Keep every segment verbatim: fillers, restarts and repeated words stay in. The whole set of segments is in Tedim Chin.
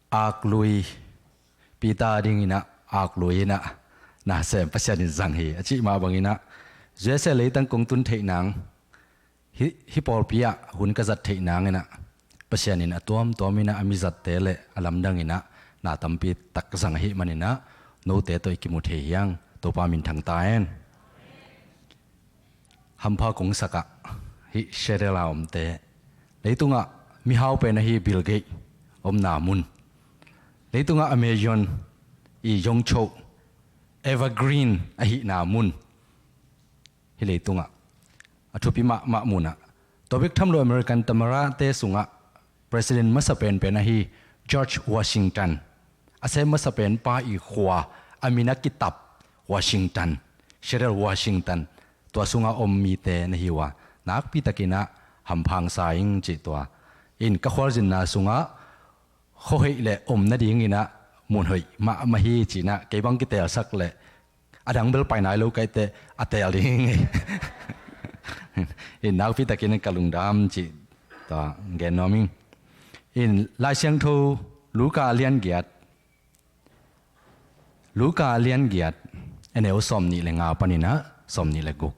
Aklui, Peter dinginah aklui inah nasem Pasian in zang hi a cih mah banginah, U S A leitang kong tun theih nang, hih, hih pawlpi ah hun ka zat theih nanginah Pasian in a tuamtuam inah a mizatte le a lamdang inah na tampi tak zang ahih maninah note tawh i kimu thei hi hang. Topa minthang ta hen. Hampha kong sakah hih Shedela omte, leitungah mihau pen ahi Bill Gates omna mun, leitungah Amazon i yongcho evergreen ahihna mun, hih leitungah a thupi mahmah munah tua bek tham lo American tamarate sungah President masa penpen ahi George Washington, a sem masa penpa i khua a min a kitap Washington, Shedel Washington, tua sungah om mite na hi uh a, nakpi takinah hampha hong sa ing cih tua in ka khualzinna sungah khuahoih le om nadinginah mun hoih mahmah hi cinah kei bang kitelsak le a dang bel pai nai lo kaite a tel ding hi. In nakpi takin ka lungdam cih tua gen nuam ing. In Lai Siangtho Luka lian giat, Luka lian giat, a neu sawmnih le nga paninah sawmnih le guk.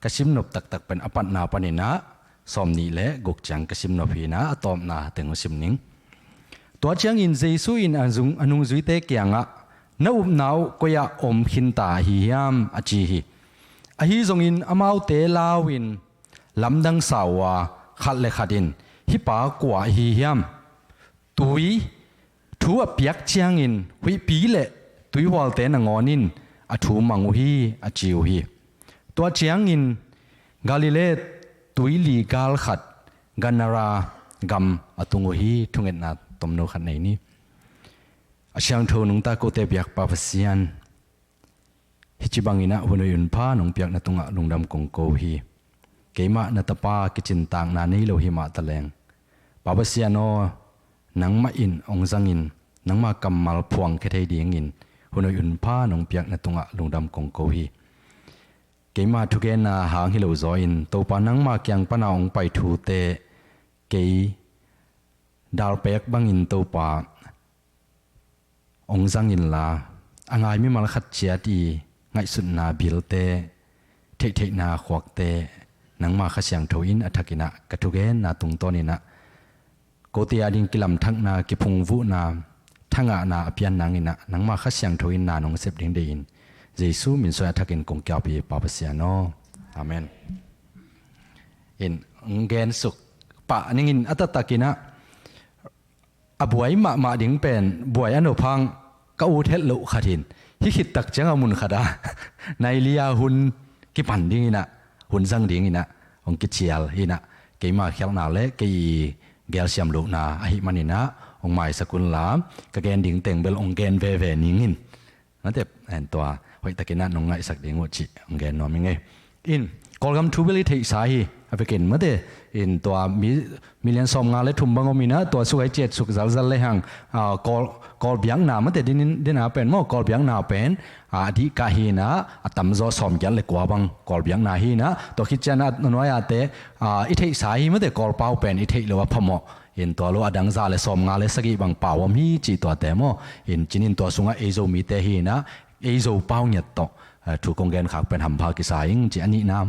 Ka simnop taktak pen a patna paninah sawmnih le guk ciang ka simnop hinah a tawpna teng uh sim ning. Tua ciangin Jesu in a zung, a nungzuite kiangah, "Na upna uh koi-ah om khinta ahi hiam?" a ci hi. Ahi zongin amaute lau-in, lamdang sa uh a, khat le khat in, "Hih pa kua ahi hiam? Tui, thu a piak ciangin huihpi le tuihualte nangawn in a thu mang uh hi," a ci uh hi. Tua ciangin Galilee tuili gal khat, Gadara gam a tung uh hi. Thungetna tomno khat nei ni. A siangtho nungta kote biakpa Pasian, hih ci banginah hun hoih hun pha nong piakna tungah lungdam kong ko hi. Keimah na tapa kicintakna nei lo hi mah taleng, Pa Pasian aw, nangmah in hong zangin, nangmah kammal phuangkhia thei dingin hun hoih hun pha nong piakna tungah lungdam kong ko hi. Keimah thugenna hang hi lo zaw in Topa nangmah kiang pana hong pai thute kei dalpek bangin Topa hong zang inla, a ngai mimal khat ciat i ngaihsutna bilte, theihtheihna khuakte nangmah Kha Siangtho in a thakinah ka thugenna tungtawninah kote a ding kilamthakna, kiphungvuhna, thangahna a pian nanginah nangmah Kha Siangtho in na nong sep ding deihin Jesu min suang a thakin kong kiaupi Pa Pasian aw. Amen. In hong gensuk pah ningin a taktakinah a buai mahmah ding pen buai a nop hang ka ut het loh khat in hih khittak ciang a mun khat a nai li a hun kipan dinginah, hun zang dinginah hong kicial hinah, keima khialhna le kei gelsiam lohna ahih maninah hong maisak unla, ka gen ding teng bel hong gen veve ningin. Nate, en tua hoihtakinah nong ngaihsak ding uh cih hong gen nuam ing ei. In Kawlgam thu bel i theihsa hi a vekin mate, in tua mi, million sawmnga le thum bang om inah tua suk a i ciatsuk zalzal le hang, ah, Kawl, Kawl biakna mate dinin, dina pen maw, Kawl biakna pen, ah, a dihkah hinah a tamzaw sawmgiat le kua bang Kawl biakna hinah, tua khit cianah a nuai-ate, ah, i theihsa hi mate, Kawl pau pen i theih lo a phamawh. In tua lo a dang za le sawmnga le sagih bang pau om hi ci tuate maw. In cinin tua sungah ei Zomite hinah ei Zo pau ngiat tawh, eh, thu kong gen khak pen hampha kisa ing ci a nihna.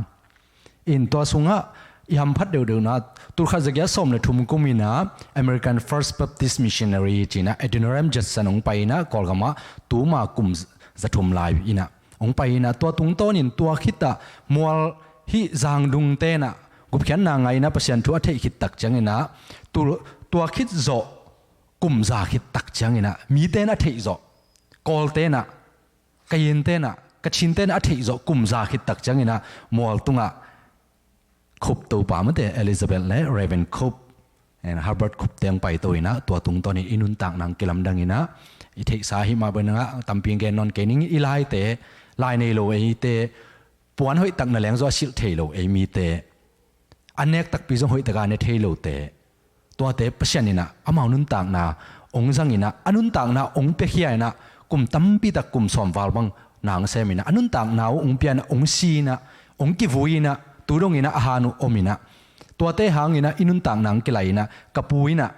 In tua sungah i hamphat deuhdeuhna, tulkhat zagiat sawm le thum kum inah American First Baptist Missionary cinah Adoniram Judson hong pai inah Kawlgamah tuma kum zathum lai inah hong pai inah tua tungtawnin tua khitah mual hih zangdung tenah gupkhiatna ngah inah Pasian thu a theih khittak cianginah tu, tua khit zawh kum za khittak cianginah miten a theih zawh, Kawl tenah, Kayin tenah, Kachin tenah a theih zawh kum za khittak cianginah mual tungah Cope topa mate, Elizabeth le Reverend Cope, and Herbert Cope teng paito inah tua tungtawnin i nuntakna hong kilamdang inah i theihsa hi mah bang inah tampi gen nawn kei ning. I laite, lai nei lo eite, puan hoihtak na lengzaw a silh thei lo ei mite, a nek takpi zong hoihtaka ne thei lote, tuate Pasian inah amau nuntakna hong zang inah a nuntakna hong piakhia inah kum tampitak kum sawmval bang na hong sem inah a nuntakna uh hong pia inah hong si inah hong kivui inah tu dong inah a han uh om inah tuate hang inah i nuntakna hong kilai inah ka pu inah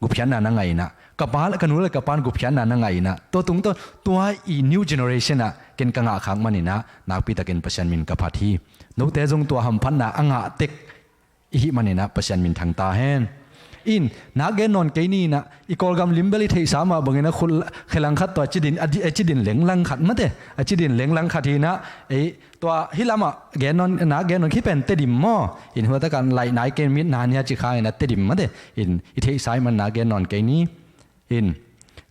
gupkhiatna na ngah inah, ka pa le ka nu le ka pan gupkhiatna na ngah inah, tua tungtawn tua i new generation ah ken ka ngah khak maninah nakpitakin Pasian min ka phat hi. Note zong tua hamphatna a ngah tek i hih maninah Pasian min thang ta hen. In, nak gen nawn kei ni inah, i Kawlgam limbel i theihsa mah banginah khut khelang khat tua cidin, a di-, a cidin lenglang khat mate, a cidin lenglang khat hinah, ei, tua hih lamah gen nawn, nak gen nawn khi pen Tedim maw? In, huatakan laih nai ken mit na nia ci khanginah Tedim mate. In, i theihsa i man nak gen nawn kei ni. In,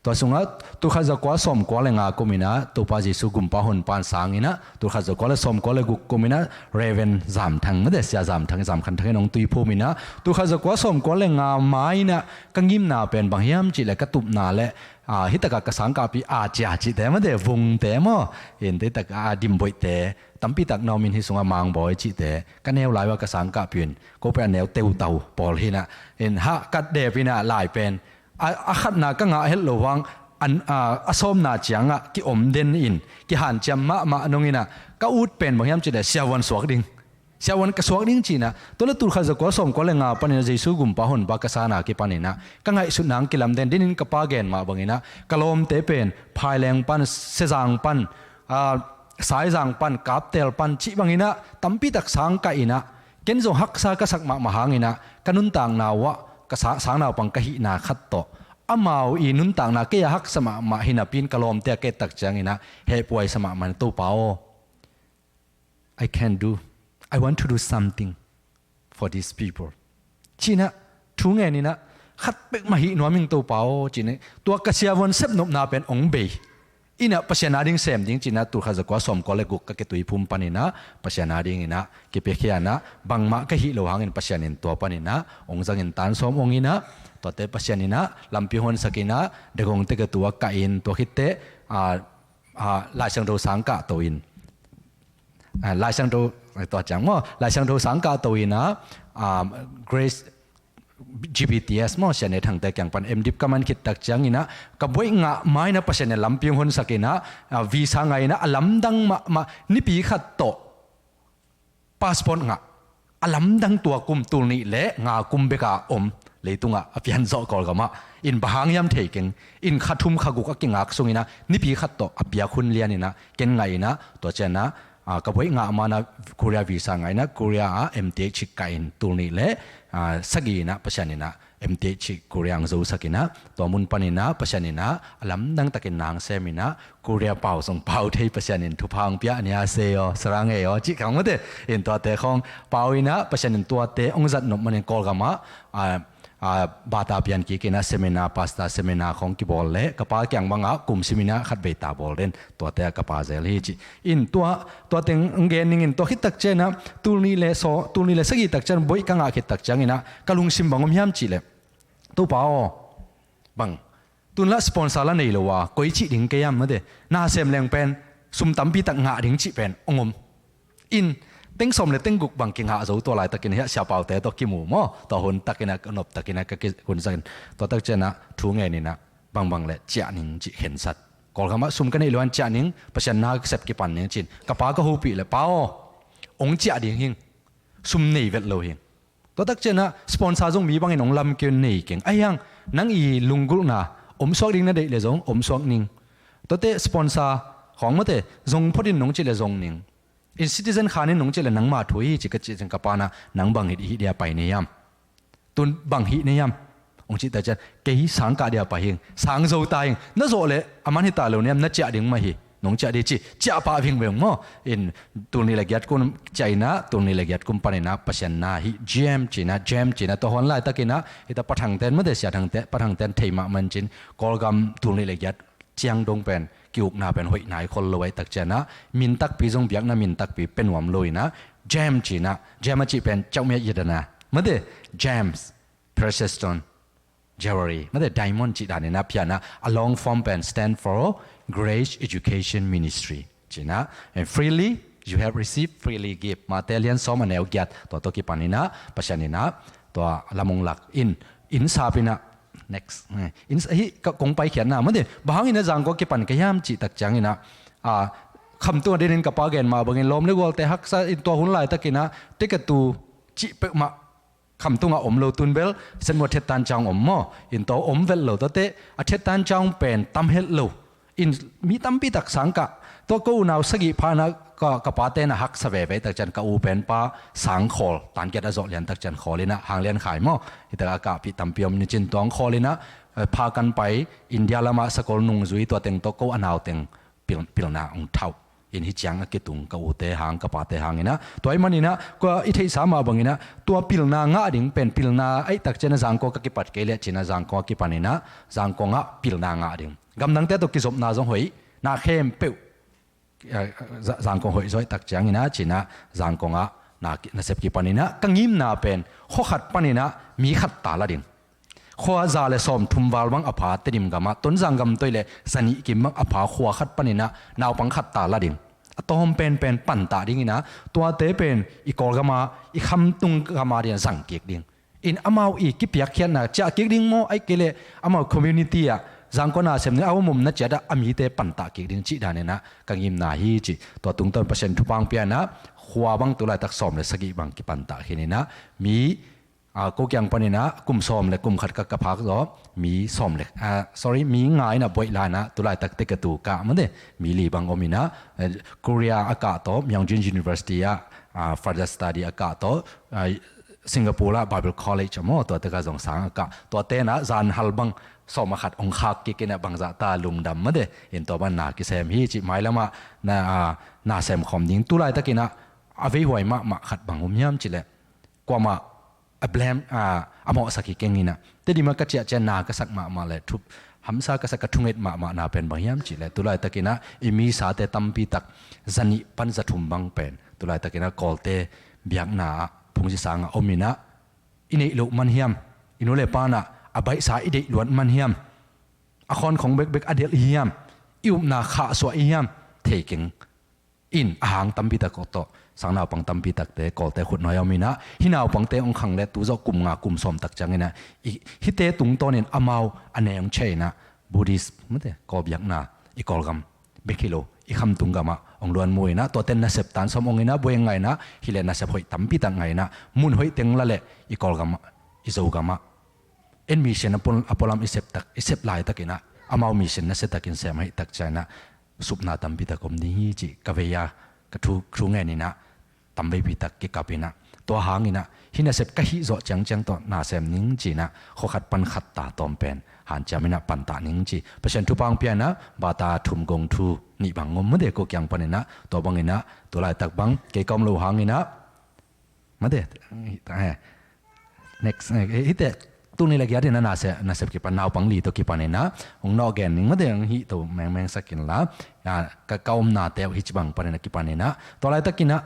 tua sungah tulkhat zakua sawmkua le nga kuminah Topa Jesu gumpa honpa in sanginah, tulkhat zakua le sawmkua le guk kuminah Reverend Zamthang mate, Sia Zamthang, Zamkhanthang in hong tuiphum inah, tulkhat zakua sawmkua le nga mainah ka ngimna pen bang hiam cihleh ka tupna le, ah, hitakah ka sangkahpi a cia cihte mate, vungte maw? In, hitakah a dimboihte tampitak na om in, hih sungah mangbawi cihte ka neu lai uh a ka sangkahpi in, ko pen a neu teutau pawl hinah, in, hah kat dep inah lai pen a, a khatna ka ngah het lo hang, an, a, a sawmna ciangah ki-om den in, kihanciam mahmah nong inah, ka ut pen bang hiam cihleh siavuan suak ding. Siavuan ka suak ding cinah, tua le tulkhat zakua sawmkua le nga paninah Jesu gumpa honpa ka sana kipaninah ka ngaihsutna hong kilamden denin ka pa gen mah banginah ka lawmte pen Phaileng pan, Sezang pan, a, Saizang pan, Kaptel pan cih banginah tampitak sang kah inah, ken zong haksa ka sak mahmah hanginah ka nuntakna uh ah ka sa-, sangnaupang ka hihna khat tawh amau i nuntakna kei a haksa mahmah hi napi-in ka lawmte a ka et tak cianginah hehpuaisa mahmah in, Topa aw, I can do, I want to do something for these people, cinah thu ngen inah, khat pek mah hih nuam ing Topa aw, cinah tua ka siavuan sepnopna pen hong bei inah Pasian ading sem ding cinah tulkhat zakua sawmkua le guk ka kituiphum paninah Pasian adinginah kipiakhia inah, bangmah ka hih lo hangin Pasian in tua paninah hong zangin tan sawm hong inah, tuate Pasian inah lampi hong honsak inah, Dagon tekatu ah kah in, tua khitteh, a, a, Laisiangtho sang kahto in, a, Laisiangtho, tua ciang maw, Laisiangtho sang kahto inah, a, Grace G B T S maw, Sian Ne Thangte kiang pan M.Div ka man khit tak cianginah ka buaih ngah mainah Pasian in lampi hong honsak inah, a, visa ngah inah a lamdang mahmah nipi khat tawh passport ngah, a lamdang tua kum tul nih le nga kum beka om, leitungah a pianzawh Kawlgamah, in, bang hang hiam thei keng, in, kha thum kha guk a kingak sunginah nipi khat tawh a piak hun lianinah ken ngah inah, tua cianah, a, ka buaih ngah manah Korea visa ngah inah Korea ah M.Th kah in tul nih le, a, sagih inah Pasian inah M.Th Korea hong zosak inah, tua mun paninah Pasian inah a lamdang takin na hong sem inah, Korea pau zong pau thei Pasian in thupha hong pia, annyeonghaseyo, sarangeyo cih khawng mate, in, tuate khawng pau inah Pasian in tuate hong zatnop manin Kawlgamah, a, a, bata pian kik inah seminar, pastor seminar khawng kibawl le ka pa kiang bangah kum sim inah khat vei ta bawl den, tuate ah ka pa zel hi ci. In, tua, tua teng hong gen ningin, tua khit tak cianah tul nih le saw, tul nih le sagih tak ciang buaih ka ngah khit tak cianginah ka lungsim bang om hiam cihleh, Topa aw, bang, tun lah sponsor lah nei lo a, koi cih ding kei hiam mate, na sem leng pen sum tampi tak ngah ding cih pen hong om. In, teng sawm le teng guk bang kingah zo tua laitakin hiah siapaute tawh kimu maw, tua hun takinah ka nop takinah ka kihunsak in, tua tak cianah thu ngen inah, bangbang le ciah ning cih khensat. Kawlgamah sum ka neih lo-an ciah ning, Pasian na ka sep kipan ning cin ka pa ka hopih le, Pa aw, hong ciah ding hing, sum nei vet lo hing. Tua tak cianah sponsor zong mi bangin hong lam kei un, nei keng. Ahi hang nang i lunggulhna, omsuak ding na deih le zong omsuak ning. Tuate sponsor khawng mate, zong phot in nong cih le zong ning. In, citizen khan in nong cih le nangma thu hi ci ka cih ciang ka panah, nang bang hih, hih dia pai na hiam? Tun bang hih na hiam? Hong cih tak ciang, kei sang kah dia pai hing, sang zo ta hing. Na zawh le a man hi ta lo na hiam, na ciah ding mah hi. Nong ciah dih ci, ciah pah vingveng maw. In, tul nih le giat kum ciah inah, tul nih le giat kum paninah Pasian na hih Jem cinah, Jem cinah, tua hun laitakinah hita Pa Thangten mate, Sia Thangte, Pa Thangten thei mahmah in cin, Kawlgam tul nih le giat ciang dong pen ki-ukna pen hoih nai khol lo ahih tak cianah, min takpi zong biakna min takpi pia nuam lo inah, Jem cinah, Jem a cih pen chawmia yadana mate, Gems, precious stone, jewelry mate, diamond cih daninah pia inah, a long form pen stand for Grace Education Ministry cinah, and freely you have received, freely give, Mate lian sawm a neu giat, tua tawh kipan inah Pasian inah tua lam hong lak in, inn sap inah, next, eh, inn sa-, hih ka kong paikhiatna mate, bang hang inah Zangkong kipan ka hiam cih tak cianginah, a, Khamtung a dinin ka pa gen mah bangin lawm le gualte haksa in, tua hun laitakinah tekatu cih peuhmah Khamtung ah om lo tun bel, Saint Maw Thet Tan Chaung om maw. In tua om vet lo tuate, a Thet Tan Chaung pen tam het lo. In mi tampi tak sang kah. Tua ko unau sagih pha na ka, ka pate na haksa veve tak ciang ka u pen pa sang khawl, tan kiat a zawh lian tak ciang khawl in ah, Hang Lian Khai maw. Hi tak a kahpih tampi om ni cin tuang khawl in ah, eh, pha kan pai India lam ah sakol nungzui tua teng tawh ko a nau teng pil, pilna ong thauh. In hi ciang a kitung ka ute hang, ka pate hang in ah. Tua ahih manin ah, kua i theihsa mah bangin ah, tua pilna ngah ding pen pilna ahih tak ciang a Zangkong ka kipat kei leh cin ah Zangkong a kipan in ah, Zangkong ah pilna ngah ding. Gamdangte tawh kizopna zong hoih, na khempeuh, eh, Za-, Zangkong hoih zaw ahih tak ciang in ah, cin ah Zangkong ah na ki-, nasep kipan in ah, ka ngimna pen, khua khat pan in ah, mi khat ta la ding. Khua za le sawm thum val bang a pha Tedim gam ah, Tonzang gam toi le zanih kim bang a pha khua khat pan in ah naupang khat ta la ding. A tawm penpen pantah ding in ah, tuate pen i Kawlgam ah, i khamtung gam ah ding ah zang kik ding. In amau i kipiakkhiatna ciah kik ding maw, ahih kei leh amau community ah, Zangkong a sem ding a om om na ciat ah a mite pantah kik ding cih dan in ah ka ngimna hi ci. Tua tungtawn Pasian thupha ong pia in ah, khua bang tu laitak sawm le sagih bang kipantah khin in ah, mi a, ko kiang pan in ah, kum sawm le kum khat ka, ka phak zaw, mi sawm le, a, sorry, mi nga in ah buaih la in ah, tu laitak te ka tu kah mate, mi li bang om in ah, eh, Korea a kah tawh, Myeongjin University ah, a, further study a kah tawh, a, Singapore ah Bible College ah maw, tuate ka zong sang a kah, tuate in ah, zan hal bang, sawm a khat ong khak kik in ah bangzah ta lungdam mate, in tua bang na kisem hi ci mailam ah, na, a, na sem khawm ding, tu laitak in ah, a veihuai mahmah khat bang om hiam cih leh, kuamah a blame, a, a mawhsak hi keng in ah. Tedim ah ka ciah ciang na ka sak mahmah le, thup hamsa ka sak ka thunget mahmah na pen bang hiam cih leh, tu laitak in ah, i misate tampi tak zanih pan zathum bang pen, tu laitak in ah, Kawlte biakna ah, phungzi sang ah om in ah, i neih loh man hiam, i nu le pa in ah, a baihsa i deih luat man hiam, a khawnkhong bekbek a delh i hiam, i upna khahsuah i hiam, thei keng. In a hang tampi tak tawh, sang naupang tampi takte, Kawlte khutnuai ah om in ah, hih naupangte ong khang le tu zawh kum nga kum sawm tak ciang in ah, i, hihte tungtawn in amau a ne ong cia in ah, Buddhist mate, Kawl biakna, i Kawlgam bek hi lo, i khamtung gam ah ong luan mu in ah, tuate nasep tan sawm ong in ah, buai ngai in ah, hi le nasep hoih tampi tak ngai in ah, mun hoih teng la le, i Kawlgam ah, i Zogam ah, en mission a pol-, a pualam i sep tak, i sep laitak in ah, amau mission nasia takin sem ahih tak ciang in ah, supna tampi tak om ding hi cih ka vei a, ka thu, thu ngen in ah, tamveipi tak kikap in ah, tua hang in ah, hih nasep ka hih zawh ciangciang tawh na sem ning ci in ah, khua khat pan khat ta tawm pen hanciam in ah pantah ning ci. Pasian thupha ong pia in ah, bata thum gong thu nih bang om mate ko kiang pan in ah, tua bang in ah, tu laitak bang kei ka om loh hang in ah, mate, eh, next, eh, hihte, tuni le giat in ah na se-, nasep kipan naupang li tawh kipan in ah, ong nawh gen ning mate, ong hih to mengmeng sak in la, ah, ka, ka omnate uh hih ci bang pan in ah kipan in ah, tua laitak in ah,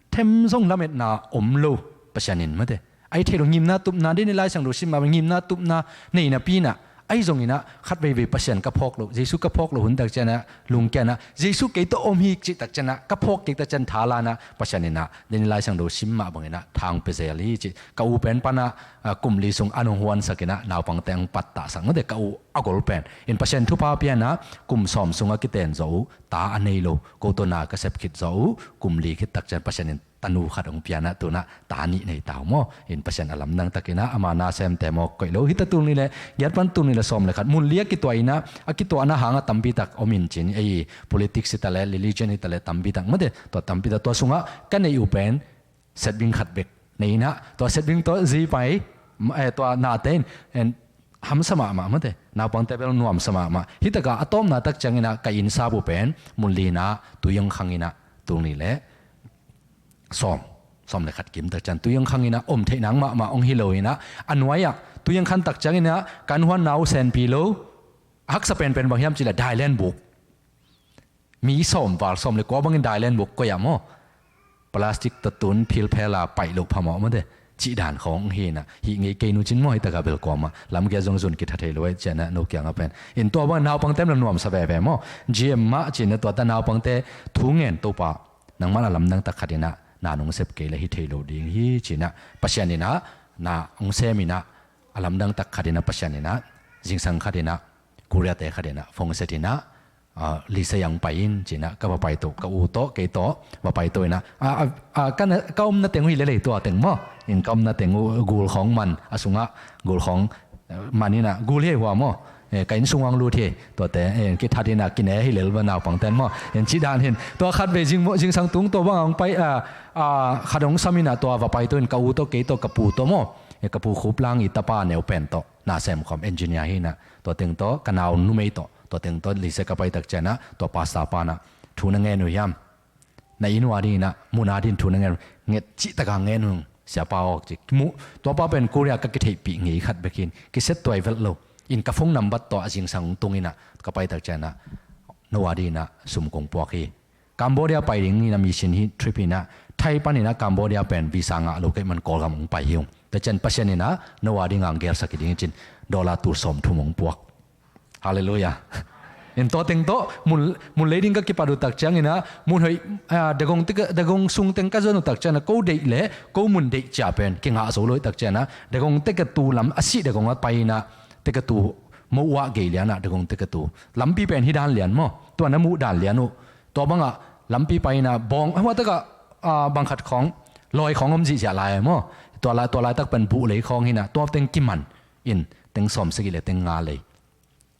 them zong lametna om lo, Pasian in mate. Ahi thei lo, ngimna tupna, deni Lai Siangtho sim mah bang ngimna tupna nei napi in ah, ahi zong in ah, khat veivei Pasian ka phawk loh, Jesu ka phawk loh hun tak ciang ah, lungkia in ah, Jesu kei tawh om hi cih tak ciang ah, ka phawk kik tak ciang tha la in ah, Pasian in ah, deni Lai Siangtho sim mah bang in ah, thang pia zel hi cih, ka u pen pan ah, ah, kum li sung an hong huansak in ah, naupangte ong pattahsak mate, ka u a gol pen. In Pasian thupha pia in ah, kum sawm sung ah kiten zawh uh, ta a nei lo, ko tawh na ka sep khit zawh uh, kum li khit tak ciang Pasian in tanu khat ong pia in ah, tu in ah ta nih nei ta uh maw. In Pasian a lamdang tak in ah, ama na semte mawk koih lo. Hih ta tul nih le giat pan tul nih le sawm le khat, mun li a kituah in ah, a kituahna hang ah tampi tak om in cin, ei politics hi ta le, religion hi ta le, tampi tak mate, tua tampi tak, tua sung ah ka neih uh pen setbing khat bek nei in ah, tua setbing tawh zi pai, eh, tua nate in, en, hamsa mahmah mate, naupangte bel nuamsa mahmah. Hih tak ah a tawpna tak ciang in ah ka inn sap uh pen mun li in ah tui ong khang in ah, tul nih le sawm, sawm le khat kim tak ciang tui ong khang in ah, om theih nang mahmah ong hi lo in ah, a nuai ah tui ong khang tak ciang in ah, ka innkuan nau senpi lo, a haksa penpen bang hiam cih leh dailen buk. Mi sawm val, sawm le kua bang in dailen buk koih ah maw. Plastic tawh tun philphel a paih loh phamawh mate, cih dan khawng hi in ah, hih ngei kei nu cin maw, hih tak ah bel kuamah lamgiat zong zun kitha thei lo, eh, ciang ah no kiang ah pen. In tua bang naupangte in la nuamsa veve maw. G M mah cin ah, tua ta naupangte thu ngen, Topa, nangman a lamdang tak khat in ah na nong sep kei le hi thei lo ding hi cin ah, Pasian in ah na ong sem in ah, a lamdang tak khat in ah Pasian in ah, zingsang khat in ah, Korea-te khat in ah phone set in ah, ah, Lisei ang pai in, ci-in ah, ka va paito, ka u tawh, kei tawh, va paito in ah, ah, ah, ah, ka na, ka omna teng uh hi lel ei, tua teng maw. In ka omna teng uh gul khawng man, a sungah gul khawng, eh, man in ah, gul hi ei hua maw. Eh, ka inn sung ang lut hi, tuate, eh, kithat in ah, kine hi lel va naupangte'n maw. In cih dan hi in, tua khatvei zing, zingsang tung tua bang ang pai, ah, ah, khat hong sam in ah, tua va paito in ka u tawh, kei tawh, ka pu tawh maw. Eh, ka pu Khup Lang i tapa neu pen tawh, na sem khawm, engineer hi in ah, tua teng tawh, ka nau numei tawh, tua teng tawh, Lisei ka pai tak ciang ah, tua pastor pa'n ah, thu na ngen uh hiam? Na inn uh a ding in ah, mun a ding thu na ngen uh, nget cih tak a ngen uh, siapa aw, ci. Mu, tua pa pen Korea ka kitheihpih ngei khat bek hi in, kiset tuai velh lo. In ka phone number tawh a zingsang tung in ah, ka pai tak ciang ah, no a ding in ah, sum kong puak hi. Cambodia pai ding in ah, mission hi, trip in ah, Thai pan in ah, Cambodia pen visa ngah lo ka hih man Kawlgam hong pai hi ung. Tua ciang Pasian in ah, no a ding a hong gelsak hi ding hi, ci-in dollar tul sawmthum hong puak. Halleluiah. In tua teng tawh, mun, mun lei ding ka kipat uh tak ciang in ah, mun hoih, ah, Dagong te ka, Dagong sung teng ka zon uh tak ciang ah, ko deih leh, ko mun deih cia pen, kingah zo lo hi tak ciang ah, Dagong te ka tu lam, a sih Dagong ah pai in ah, te ka tu, mo uah gei lian ah, Dagong te ka tu. Lampi pen hi dan lian maw, tua na muh dan lian uh. Tua bang ah, lampi pai in ah, bawng, a hua tak ah, ah, bang khat khawng, lawi khawng om zihziah lai maw. Tua lai, tua laitak pen buh lei khawng hi in ah, tua teng kiman, in, teng sawmsagih leh teng nga lei.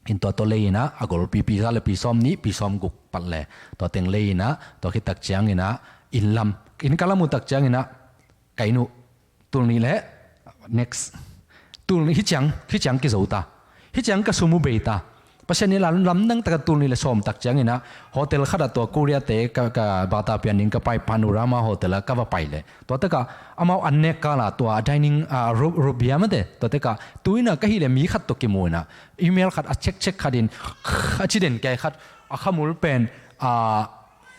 In tua tawh lei in ah, a golpi pi za leh pi sawmnih, pi sawmguk pat leh. Tua teng lei in ah, tua khit tak ciang in ah, inn lam. Inn ka lam uh tak ciang in ah, ka inn uh, tul nih leh, next. Tul nih, hih ciang, hih ciang kizo ta. Hih ciang ka sum uh bei ta. Pasian in lam, lamdang tak a tul nih leh sawm tak ciang in ah, hotel khat ah tua Korea te ka, ka bata pian ding ka pai Panorama Hotel ah ka va pai leh. Tua tak ah, amau an nek kal a tua dining, ah, ru-, room bia mate. Tua tak ah, tu in ah ka hih leh mi khat tawh kimu in ah, email khat a check check khat in, a ci den kei khat, a khamul pen, ah,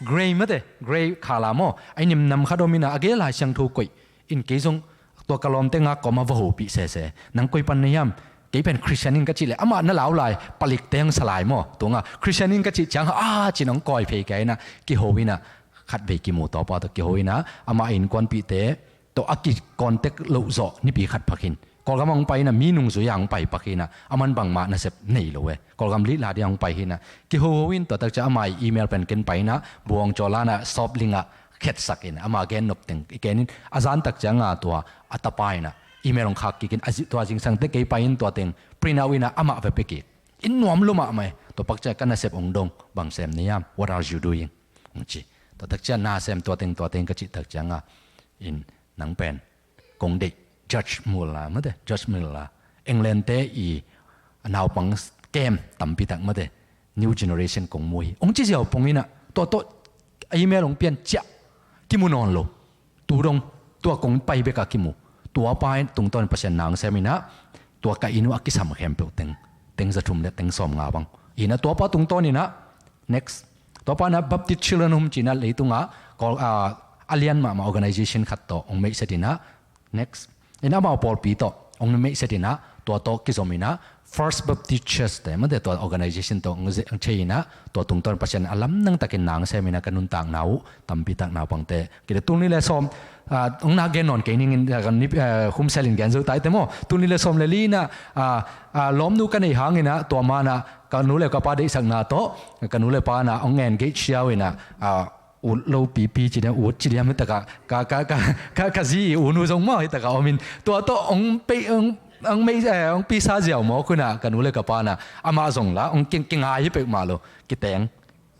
grey mate, grey khala maw. A inn nam khat om in ah, a gel Lai Siangtho koih. In kei zong, tua ka lawmte ngak kawm ah va hopih sese. Nang koi pan na hiam? Kei pen Christian ing ka cih leh, amah na lau lai, palik teng sa lai maw. Tua nga, Christian ing ka cih ciang, ah, ci-in hong kawi phei kei in ah, kiho in ah, khatvei kimu, tua pa tawh kiho in ah, amah innkuanpihte tawh a ki-contact loh zawh nipi khat phak hi in. Kawlgam ah hong pai in ah, mi nungzui ah hong pai phak hi in ah, aman bangmah nasep nei lo e. Kawlgam lihla ding ah hong pai hi in ah, kihoho in, tua tak ciang amah i email pen ken pai in ah, Buang Cawlan ah, Sawpling ah, khetsak in, ama gen nop teng i gen in, a zan tak ciang a tua, a tapa in ah, email hong khak kik in, a zi-, tua zingsang teh kei pai in tua teng, print out in ah, amah va pia kik. In nuam lua mahmah e, tua pak ciang ka nasep hong dong, bang sem na hiam, what are you doing? Hong ci. Tua tak ciang na sem tua teng, tua teng ka cih tak ciang a, in nang pen, kong deih, George Muller, mate, George Muller. England te i naupang kem tampi tak mate, new generation kong mu hi. Hong ci ziau pong in ah, tua tawh email hong pian ciah, kimu nawn lo. Tu dong, tua kong pai bek a kimu. Tua pa in tungtawn Pasian na hong sem in ah, tua ka inn uh a kisam khempeuh teng, teng za thum leh teng sawm nga bang. In ah tua pa tungtawn in ah, next. Tua pa in ah Baptist Children Home ci-in ah leitung ah, Kawl, ah, a lian mahmah organization khat tawh hong meihset in ah, next. In ah amau pawlpi tawh hong meihset in ah, tua tawh kizom in ah, First Baptist Church te, mate, tua organization tawh hong ze-, hong thei in ah, tua tungtawn Pasian a lamdang takin na hong sem in ah, ka nuntakna uh, tampi tak naupangte. Kei leh tul nih leh sawm, ah, hong na gen nawn kei ning in, ah, kan nip, ah, humsel in gen zo ta i te maw. Tul nih leh sawm leh li in ah, ah, ah, lawmnu ka neih hang in ah, tua ma in ah, ka nu leh ka pa deihsakna tawh, ka nu leh pa in ah, hong engage siau in ah, ah, ut lo pipi ci diam, ut ci diam, hi tak a, ka, ka, ka, ka, ka zi i u nu zong maw, hi tak a om in. Tua tawh, hong pei, hong, hong mei, eh, hong pisa ziau mawk un ah, ka nu leh ka pa in ah, amah zong la, hong king, kingai hi peuhmah lo, kiteng.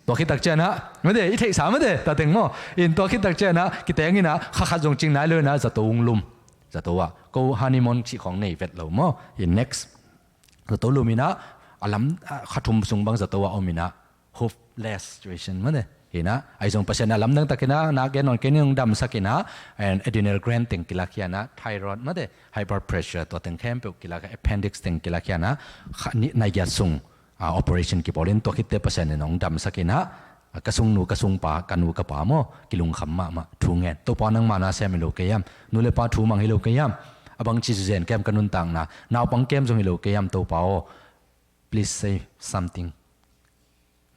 Tua khit tak ciang ah, mate, i theihsa mate, tua teng maw. In tua khit tak ciang ah, kiteng in ah, kha khat zong cing nai lo in ah, zato hong lum. Zato ah, ko honeymoon cih khawng nei vet lo maw. In next. Zato lum in ah, a lam, ah, kha thum sung bang zato ah om in ah, hopeless situation mate. Hi in ah, ahi zong Pasian a lamdang takin ah, na gen nawn kei ning, hong damsak in ah, and adrenal gland teng kilakkhia in ah, thyroid mate, high blood pressure, tua teng khempeuh kilakkhia, appendix teng kilakkhia in ah, kha, ni, nai giat sung, ah, operation kibawl in, tua khit teh Pasian in hong damsak in ah, ah, ka sungnu, ka sungpa, ka nu, ka pa maw, kilungkham mahmah, thu ngen. Topa nangma na sem hi lo kei hiam, nu leh pa thu mang hi lo kei hiam, a bangci zen kem ka nuntakna, naupang kem zong hi lo kei hiam Topa aw, please say something.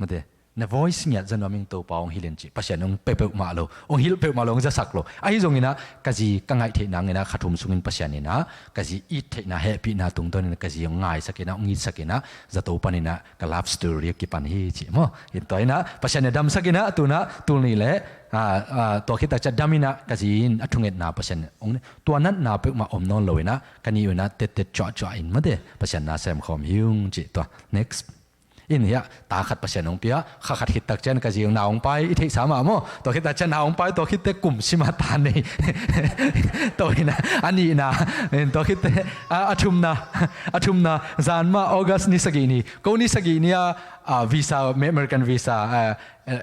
Mate, Na voice ngiat za nuam ing Topa, hong hilh in ci. Pasian hong pe peuhmah lo, hong hilh peuhmah lo, hong zasak lo. Ahi zongin ah ka zi ka ngaih theih nangin ah kha thum sungin Pasian in ah ka zi it theihna, hehpihna tungtawnin ka zi hong ngaisakin ah, hong itsakin ah, zato panin ah ka love story kipan hi ci maw. In tua in ah Pasian in ah damsakin ah, tu-in ah tul nih leh, ah, ah, tua khit tak ciang dam in ah ka zi in a thungetna Pasian hong, tua natna peuhmah om nawn lo in ah, ka nih un ah tettet cuahcuah in mate, Pasian na sem khawm hi ung ci. Tua next. In hiah ta khat Pasian hong pia, kha khat khit tak ciang ka zi in nau hong pai, i theihsa mah maw. Tua khit tak ciang nau hong pai, tua khit teh kum sim a ta nei. Tua in ah a nihna, in tua khit teh, a, a thumna, a thumna, zan mah August ni sagih ni, ko ni sagih ni a, a, visa, American visa, a,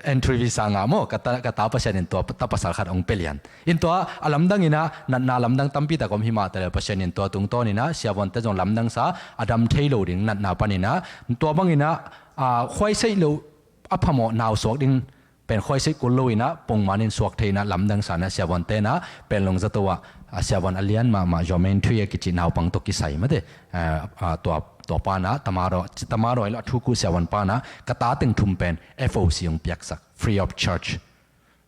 entry visa ngah maw, ka ta, ka ta Pasian in tua ta pasal khat hong pia lian. In tua a lamdang in ah, natna lamdang tampi tak om hi mah taleh, Pasian in tua tungtawn in ah siavuante zong lamdangsa, a dam thei lo ding natna panin ah, tua bangin ah, a, khuaisaih lo, a phamawh nau suak ding pen khuaisaih kul lo in ah, pongman in suak thei in ah, lamdangsa in ah siavuante in ah, Panglong zato ah, a, siavuan a lian mahmah Jomain Thui a kici naupang tawh kisai mate, a, a, tua, tua pa in ah, Tamadaw, Tamadaw hi lo, a thuk uh siavuan pa in ah, ka ta teng thum pen F O C hong piaksak, free of charge.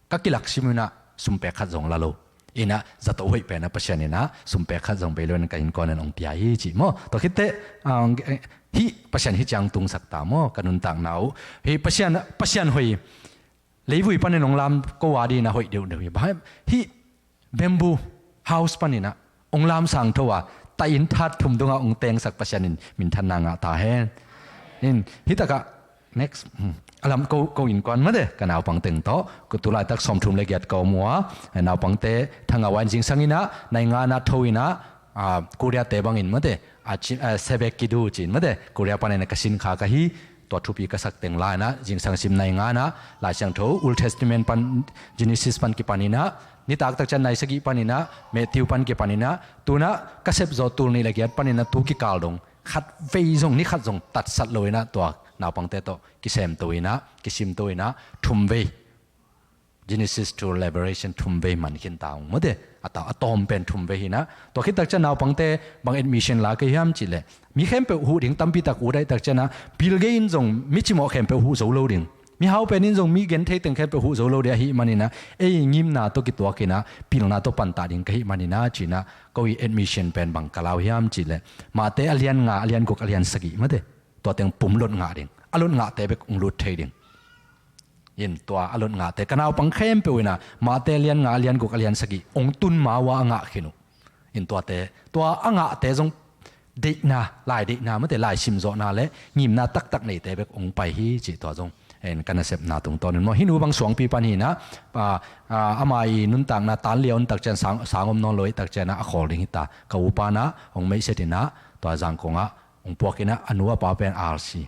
Ka kilak sim un ah, sum pek khat zong la lo. In ah zato hoih pen ah Pasian in ah sum pek khat zong bei lo in ka innkuan in hong pia hi ci maw. Tua khit teh, ah, hih Pasian hih ciang tungsak ta maw, ka nuntakna uh. Hih Pasian, Pasian hoih, leivui panin hong lam ko a dingin ah hoih deuhdeuh hi. Bang hih bamboo house panin ah hong lam sangtho a, ta inn that thum dongah hong tengsak Pasian in minthanna ngah ta hen. In, hih takah, next, hmm, a lam ko, ko innkuan mate, ka naupang teng tawh, ko tu laitak sawmthum le giat ka om uh a, naupangte thangah a in zingsang in ah, nai nga in ah tho in ah, a, Korea-te bangin mate, a, ci, a, sebek kidu ci-in mate, Korea panin ah ka sin kha ka hi, tua thupi ka sak teng la in ah, zingsang sim nai nga in ah, Lai Siangtho, Old Testament pan, Genesis pan kipan in ah, nitak tak ciang nai sagih panin ah, Matthew pan kipan in ah, tu-in ah ka sep zawh tul nih le giat panin ah tu kikal dong, khat vei zong, ni khat zong tatsat lo in ah, tua naupangte tawh kisemto in ah, kisimto in ah, thum vei, Genesis to Revelation thum vei man khin ta ung mate. A ta, a tawm pen thum vei hi in ah. Tua khit tak ciang naupangte bang admission la ka hiam cih leh, mi khempeuh huh ding, tampi tak ut ahih tak ciang ah, Bill Gates in zong mi cimawh khempeuh huh zo lo ding, mihau pen in zong mi genthei teng khempeuh huh zo lo ding ahih manin ah, ei ngimna tawh kituak in ah, pilna tawh pantah ding ka hih manin ah, ci-in ah, ko i admission pen bang ka la uh hiam cih leh, Matthai a lian nga, a lian guk, a lian sagih mate. Tua teng pum lot ngah ding. A lot ngahte bek hong lut thei ding. In tua a lot ngahte, ka naupang khempeuh in ah, Matthai a lian nga, a lian guk, a lian sagih hong tun ma uh a, a ngah khin uh. In tuate, tua a ngahte zong deihna, lai deihna mate, lai simzawhna le ngimna taktak neite bek hong pai hi cih tua zong en ka nasepna tungtawn in maw. Hih nu bang suangpi pan hi in ah, a, a, ama i nuntakna tan liau in tak ciang sang, sang om nawn lo ahih tak ciang ah a khawl ding hi ta. Ka upa in ah hong meihset in ah, tua Zangkong ah hong puak in ah, a nu a pa pen R C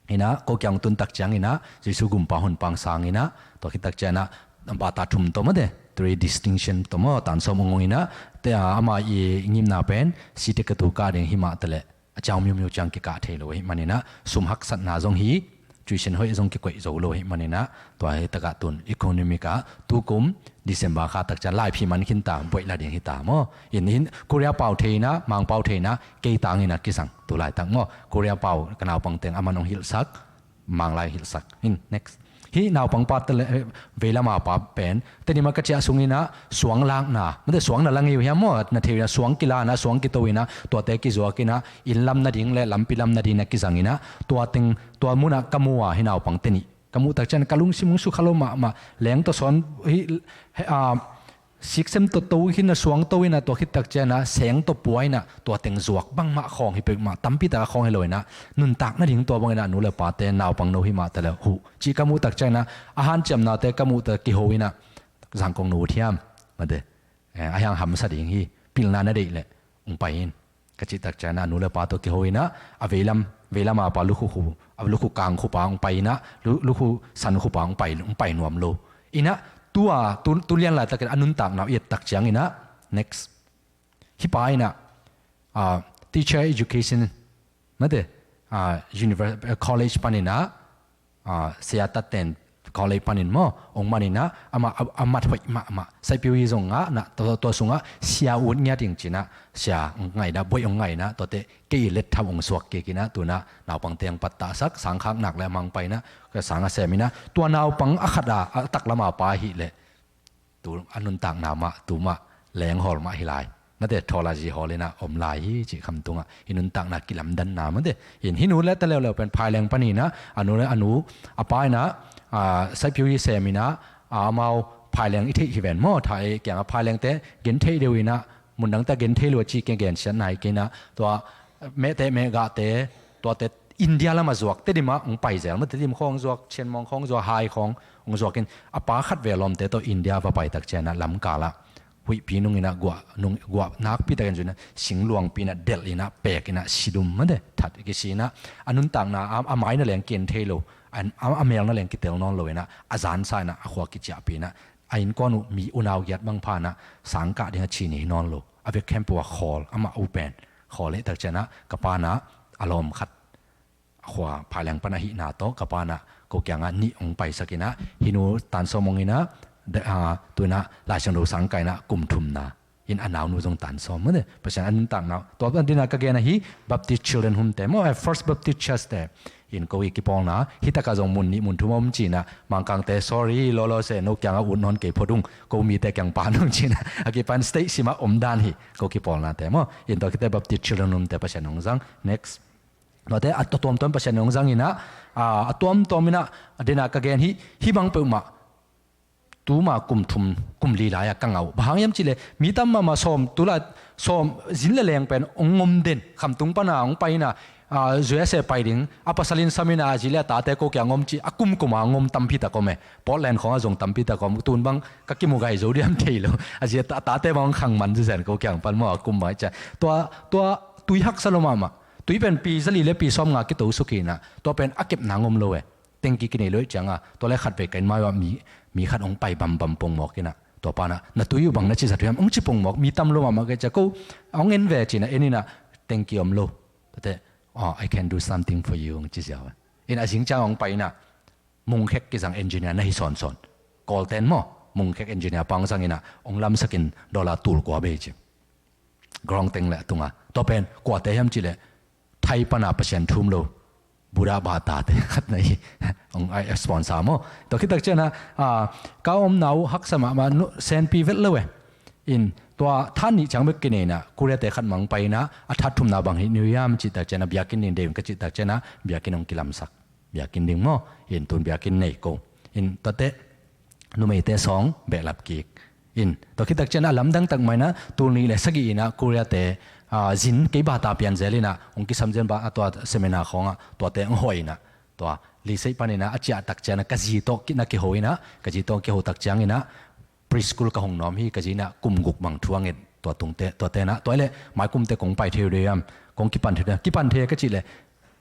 in ah, ko kiang tun tak ciangin ah, Jesu gumpa honpa hong sang in ah, tua khit tak ciang ah, bata thum tawh mate, three distinction tawh maw, tan sawm hong ong in ah, te, a, ama i ngimna pen, site ka tu kah ding hi mah taleh, a ciang miumiu ciang kikah thei lo ahih manin ah, sum haksatna zong hi, tuition hoih zong kikoih zo lo ahih manin ah, tua hi takah tun economic ah, tukum, December kha tak ciang laiphi man khin ta, buaih la ding hi ta maw. In, in, Korea pau thei in ah, Mang pau thei in ah, kei tangin ah kisang, tu laitak maw. Korea pau, ka naupang teng, aman hong hilhsak, Mang lai hilhsak. In, next. Hih naupang pa te le, eh, veilam a pa pen, te ni ma ka ciah sung in ah, suang lakna, mate suang na la ngei uh hiam maw, na thei uh hiam, suang kila in ah, suang kito in ah, tuate kizuak in ah, inn lam nading le, lampi lam nading na kizang in ah, tua teng, tua mun ah ka mu a, hih naupang te nih. Ka muh tak ciang ka lungsim hong sukha lo mahmah, leng tawh sawn, hi, he, a, siksem tawh to hi in ah, suang to in ah, tua khit tak ciang ah, seng tawh pua in ah, tua teng zuak bangmah khawng hi peuhmah, tampi tak a khawng hi lo in ah, nuntak nading tua bang in ah, nu le pate, naupang no hi mah taleh huh. Cih ka muh tak ciang ah, a hanciamnate ka muh tak kiho in ah, Zangkong no uh thiam, mate. Eh, a hiang hamsa ding hi, pilna na deih leh, hong pai in. Ka cih tak ciang ah, nu le pa tawh kiho in ah, a veilam, veilam a pa lukhu khu, a lukhu kang khu pa hong pai in ah, lu-, lukhu san khu pa hong pai, hong pai nuam lo. In ah, tua, tu, tu lian laitak in a nuntakna uh i et tak ciangin ah, next. Hih pa in ah, ah, teacher education, mate, ah, univer-, eh, college panin ah, ah, sia tatten College panin maw, ong maninah, amah a, a mat hoih mahmah. Saipiu hi zong ngah nah, tua, tua sungah sia ut ngiat ing cinah, sia ong ngainah, boih ong ngainah, tuate kei i letthap ong suak kikinah, tunah naupang teng pattahsak, sangkhak nak le a mang painah, ka sang a seminah, tua naupang a khat a, a taklam a pa hi leh tu a nuntakna mah, tu mah leng hawl mah hi lai. Mate, theology hawl inah om lai hi cih khamtungah, i nuntakna kilamdanna mate. In hi nu le ta leuleu pen Phaileng paninah, a nu le a nu, a pa inah, a, Saipiu hi seminah, a, amau Phaileng i theih hi ven maw, tha e kiangah Phailengte gen theih deuh inah, mundangte gen thei lo a ci ke gensiatna hi kinah, tua mehteh mehgahte, tuate India lamah zuak, Tedim ah ong pai zel maw, Tedim khawng zuak, Chianmawng khawng zuak, Hai khawng ong zuak in, a pa khat ve lawmte tawh India va pai tak cianah lamkalah huihpi nung inah guah, nung, guah nakpi takin zuinah singluangpi inah delh inah pek inah sidum mate, that kisi inah a nuntakna a, a mai na leng kian thei lo, a, a mel na leng kitel nawn lo inah a zansa inah a khua kiciahpi inah a innkuan uh mi unau giat bang phanah sangkah ding a ci ni hi nawn lo. A vek khempeuh a khawl, amah uh pen khawl hi tak cianah ka panah a lawm khat a khua Phaileng pan ahihna tawh ka panah ko kiangah nih ong paisak inah, hi nu tansawm ong inah, tunah Laisiangtho sangkah inah kum thumna in a naunu zong tansawm mate. Pasian a nuntakna tua dinah ka gen ahi Baptist Children Home te maw, eh, First Baptist Church te in ko i kipawlna hi takah zong mun nih mun thum a om cinah, Mangkangte sorry lolo se, no kiangah ut nawn kei phot ung, ko mite kiang pan ung cinah, a kipan state simah om dan hi ko kipawlnate maw. In tua khite Baptist Children Home te Pasian ong zang. Next. Tuate a tuamtuam Pasian ong zang inah, a, a tuamtuam inah a dinah ka gen hi, hi bang peuhmah tuma kum thum kum li lai-a ka ngah uh. Bang hang hiam cihleh mi tam mahmah sawm, tulai sawm zin le leng pen ong ngom den, khamtung pana ong pai inah, a, U S A pai ding, a pasal in sam inah a zi le a tate ko kiang om ci, a kumkuma ngom tampi tak om e. Portland khawngah zong tampi tak om, tun bang ka kimu gai zo diam thei lo. A zi a ta, tate bang ong khang man zizen ko kiang pan maw, a kum bang i cia. Tua, tua tui haksa lo mahmah. Tui pen pi zali le pi sawm nga kito suk inah, tua pen a kepna ngom lo e. Tengki kinei lo i cianga, tua le khat vei ka inn mai-ah mi, mi khat ong pai bambam pongmawk inah, tua panah na tui uh bang na ci zat uh hiam ong ci pongmawk, mi tam lo mahmah kei cia, ko ong en ve cinah en inah, tengki om lo. Tuate, oh, I can do something for you ong ci ziau a. In a zing ciang ong pai inah, mungkhek kizang engineer na hi sawnsawn. Kawlten maw, mungkhek engineer pang zang inah ong lamsakin dollar tul kua bei ci. Grong teng le a tunga. Tua pen kuate hiam cihleh Thai pana Pasian thum lo Buddha bata te khat na hi. Ong ai sponsor maw. Tua khit tak cianah, a, ka omna uh haksa mahmah, senpi vet lo e. In tua that nih ciang bek kinei inah Korea te khat mang pai inah, a that thumna bang hi ni uh hiam cih tak cianah biakinn ding dei un ka cih tak cianah biakinn ong kilamsak. Biakinn ding maw, in tun biakinn nei ko. In tuate numeite sawng behlap kik. In tua khit tak cianah a lamdang tak mah inah tul nih le sagih inah Korea te, a, zin kei bata pian zel inah ong kisam zen ba a tua seminar khawngah tuate ong hawh inah, tua Lee Sei pan inah a ciah tak cianah ka zi tawh ki, na kiho inah, ka zi tawh kiho tak ciang inah preschool ka hong nuam hi, ka zi inah kum guk bang thu a nget tua tungte, tua tenah, tua ileh maikumte kong pai thei uh dei hiam, kong kipan thei uh dei hiam, kipan thei ka cihleh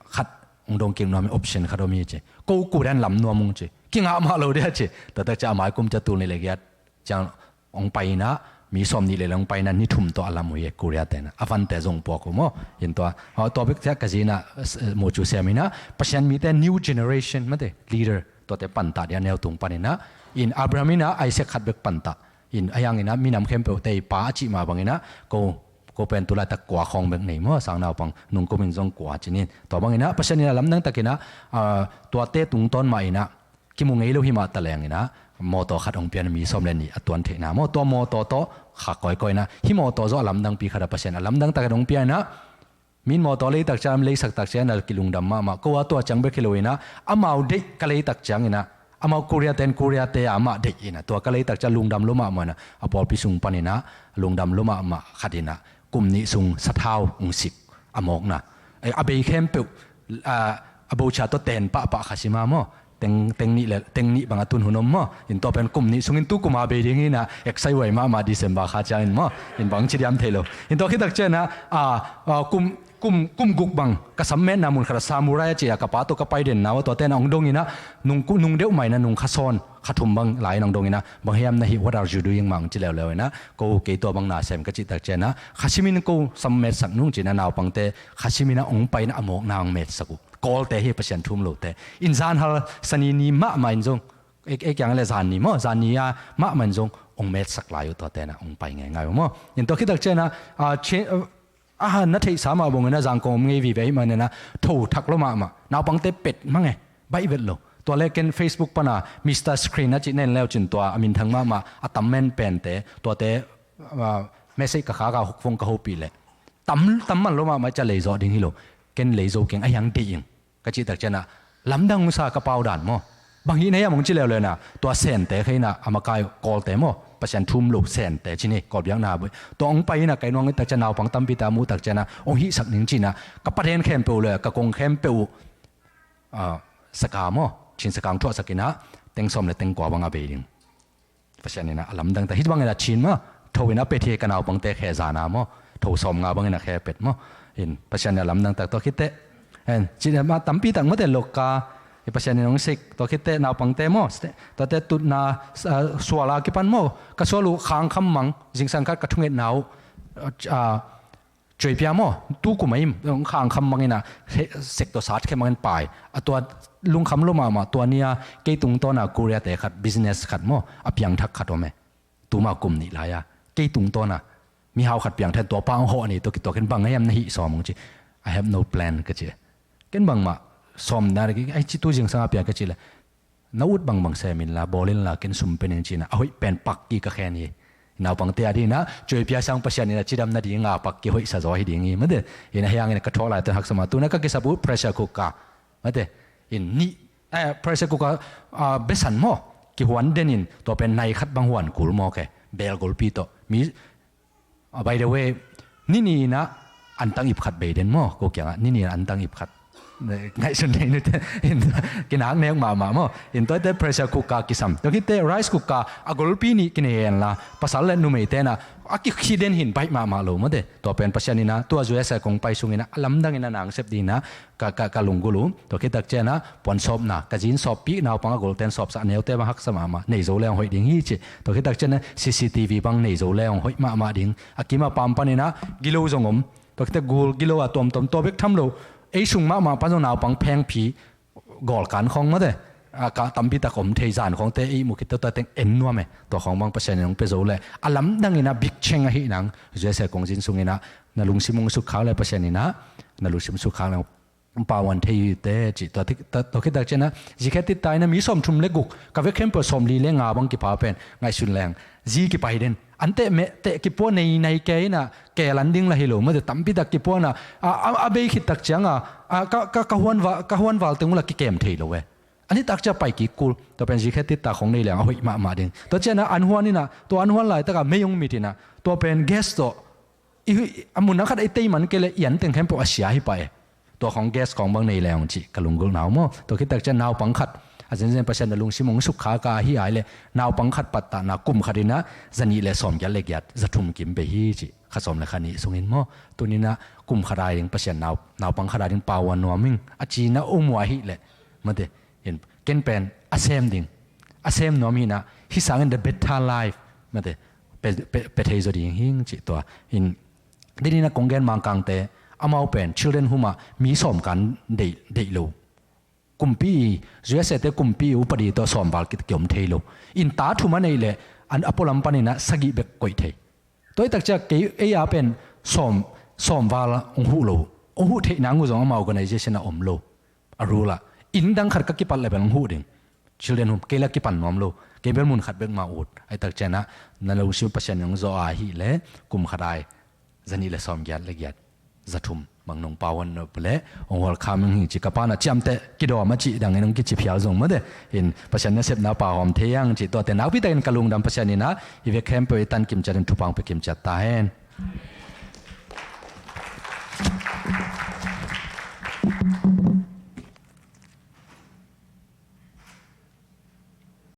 khat ong dong kik nuam hi, option khat om hi ci. Ko kudan lam nuam ung ci. Kingah mah lo dei a ci. Tua tak ciah a maikum ciah tul nih le giat ciang ong pai inah, mi sawm nih le ong pai inah ni thum tawh a lam uh hi e Korea tenah. A vante zong puak uh maw. In tua, a, tua bek ciah ka zi inah, s-, mucu sem inah, Pasian mite new generation mate, leader tuate pantah ding a neu tung pan inah, in Abraham inah Isaac khat bek pantah. In a hiang inah minam khempeuhte i pa a cih mah bang inah, ko, ko pen tulaitak kua khawng bek nei maw, sangnaupang nungkum in zong kua cinin. Tua bang inah Pasian inah lamdang tak inah, a, tuate tungtawn mah inah kimu ngei lo hi mah ta leng inah mawtaw khat ong pia inah mi sawm le nih a tuan theihna maw, tua mawtaw tawh kha kawikawi inah, hih mawtaw zawh a lamdangpi khat a Pasian a lamdang tak inah ong pia inah, min mawtaw lei tak ciang, leisak tak ciang inah kilungdam mahmah. Ko a tua ciang bek hi lo inah, amau deih ka lei tak ciang inah, amau Korea ten Korea te a mah deih inah, tua ka lei tak ciang lungdam lo mahmah inah, a pawlpi sung pan inah lungdam lo mahmah khat inah, kum nih sung sathau ong sik a mawkna. Eh, a bei khempeuh, a, a bocha tawh ten pahpah kha sima maw. Teng, teng nih le, teng nih bang a tun hun om maw. In tua pen kum nih sungin tu kum a bei ding inah, excited huai mahmah December kha ciangin maw. In bang ci diam thei lo. In tua khit tak cianah, a, a, kum, kum, kum guk bang ka sammetna mun khat a samurai a ci a ka pa tawh ka pai den nau a tua tenah ong dong inah, nung ku, nung deuh mah inah nung kha sawn, kha thum bang lai inah ong dong inah, bang hiam na hih, what are you doing mah ong ci leuleu inah, ko kei tua bang na sem ka cih tak cianah, kha simin ko sammetsak nung cinah naupangte, kha simin ah ong pai inah a mawkna ong metsak uh. Kawlte hi Pasian thum lote. In zanhal sani ni mahmah in zong Ei, ei kiang le zanni maw, zanni a mahmah in zong ong metsak lai uh, tua tena ong pai ngeingai uh maw. In tua khitak ciana, a, a han na theihsa mah bangin a zangkong om ngei vive ahih manina tho thak lo mahmah. Naupangte pet mange, baih vet lo. Tua le ken Facebook pana Mister Screen a cih nen leu cin tua a minthang mahmah a tam men pente, tuate, a, message ka khak a hukfong ka hopih le tam, tam man lo mahmah, cia leizawh ding hi lo. Ken leizo keng a hiang dih ing. Ka cih tak ciana lamdang usa ka pau dan maw. Bang hih na hiam hong ci leuleu na, tua sente kheina a makai kawlte maw. Pasian thum lo sente ci ni, kawl biakna bui. Tua hong pai ina kai nuang tak ciana naupang tampi ta muh tak ciana hong hihsak ning cina ka paden khempeuh le ka kong khempeuh uh, a, saka maw, Chin saka hong thuahsak ina teng sawm le teng kua bang a bei ding. Pasian ina a lamdang ta hih bangin a Chin ma tho ina pet hi, ka naupangte khe zana maw, tho sawm nga bangin a khe pet maw. In Pasian ina lamdang tak tua khitte. En, Chin ma tampi tak mate loka, i Pasian ina hong sik tua khitte naupangte maw, tuate tutna, a, suala kipan maw, ka sual uh khang kham mang, zingsang khat ka thunget nau, a, cuaipia maw, tu kum a im, khang kham mangin a, he, sek tawh sat khe mangin pai. A tua lungkham lo mahmah, tua nia kei tungtawna Korea te khat, business khat maw, a piangthak khat om e. Tuma kum nih lai a, kei tungtawna mihau khat piangthak, tua pa hong hawh ni, tua kituakin bang a hiam na hih sawm hong ci. I have no plan ka ci. Ken bangmah sawm na, ai ci tu zingsang a piang ka ci le. Na ut bangbang sem inla, bawl inla, ken sum pen in cina a hoih pen pakki ka khen hi. Naupangte a dina cuaipia sang Pasian ina cidam nadinga pakki hoihsa zaw hi ding hi mate. Ina hiangin ka thawh laite haksa mah, tuna ka kisap uh pressure cooker mate. In nih, eh, pressure cooker, a, besan maw, kihuan den in tua pen nai khat bang huan kul maw ke. Bel golpi tawh mi A, by the way, nini ina antang ip khat bei den maw, ko kiangah nini ina antang ip khat. Ngaihsun nei nute, in kinak nek mahmah maw. In tuate pressure cooker kisam. Tua khitte rice cooker a golpi nih kinei henla, pasal le numei tena a kikhih den hin baih mahmah lo mate. Tua pen Pasian ina, tua U S A kong pai sung ina a lamdang ina nang sep dina ka, ka, ka lunggulh uh. Tua khitak ciana puan sawpna, ka zin sawppih, naupang a golten sawpsah, neute bang haksa mahmah, nei zo le hong hoih ding hi ci. Tua khitak ciana C C T V bang nei zo le hong hoih mahmah ding. A kim a pam panina gilo zong om. Tua khitak gul gilo a tuamtuam tua bek tham lo. Ei sung mahmah pan zong naupang phengphi, gawlkan khawng mate. A ka tampi tak om thei zan khawngte ei muh khit tua teng en nuam e. Tua khawng bang Pasian in hong pia zo le a lamdang ina big cheng ahi nang. U S A kong zin sung ina na lungsim hong sukkhak le Pasian ina na lungsim sukkhak le hong pauan thei hi te ci. Tua, tua, tua khitak ciana zi khe tittai na mi sawm thum le guk, ka vek khempeuh sawm li le nga bang kipha pen ngaihsun leng zi kipai den. An teh meh teh kipua nei nai ke ina ke lan ding la hi lo mate, tampi tak kipua na a, a, a bei khit tak cianga a, ka, ka, ka huan va, ka huan val teng ula kikem thei lo e. Ani tak cia pai kik kul. Tua pen zi khe titta khong nei leng a hoih mahmah ding. Tua ciana an huan ina, tua an huan lai taka mei hong mit ina, tua pen gas tawh i, a mun a khat a i tei man kei le i an teng khempeuh a sia hi pah e. Tua khong gas khong bang nei le hong ci ka lunggulh nau maw. Tua khitak cian naupang khat a zenzen Pasian na lungsim hong sukkhak a hi ai le naupang khat pattahna kum khat ina zanih le sawm giat le giat, zathum kim bei hi ci. Kha sawm le kha nih sungin maw. Tunina kum khat ai ding Pasian nau, naupang khat ai ding pau a nuam ing a cina um uh ahi le mate. In ken pen a sem ding, a sem nuam hina, hi sangin the better life mate, pe, pe, pe thei zaw ding hing ci tua. In denina kong gen Mangkangte, amau pen children home ah mi sawm kan deih, deih lo. Kumpi, U S A te kumpi upadi tawh sawm val kit kiom thei lo. In ta thum a neih le an a pualam panina sagih bek koih thei. Tua i tak cia kei ei a pen sawm, sawm val hong huh lo. Hong huh theih nang uh zong amau organization a om lo. A rule ah in dang khat ka kipat le bel hong huh ding. Children home kei la kipan nuam lo. Kei bel mun khat bek ma ut. Ai tak ciana na lungsim Pasian hong zaw a hi le kum khat ai zanih le sawm giat le giat, zathum bang nong pau an nop le hong hual kham hing ci ka pana ciamteh kidawm a ci dangin hong kici phial zong mate. In Pasian nasepna pau hawm thei ang ci tuate nakpi takin ka lungdam Pasian ina i vek khempeuh i tan kim ciatin thupang pe kim ciat ta hen.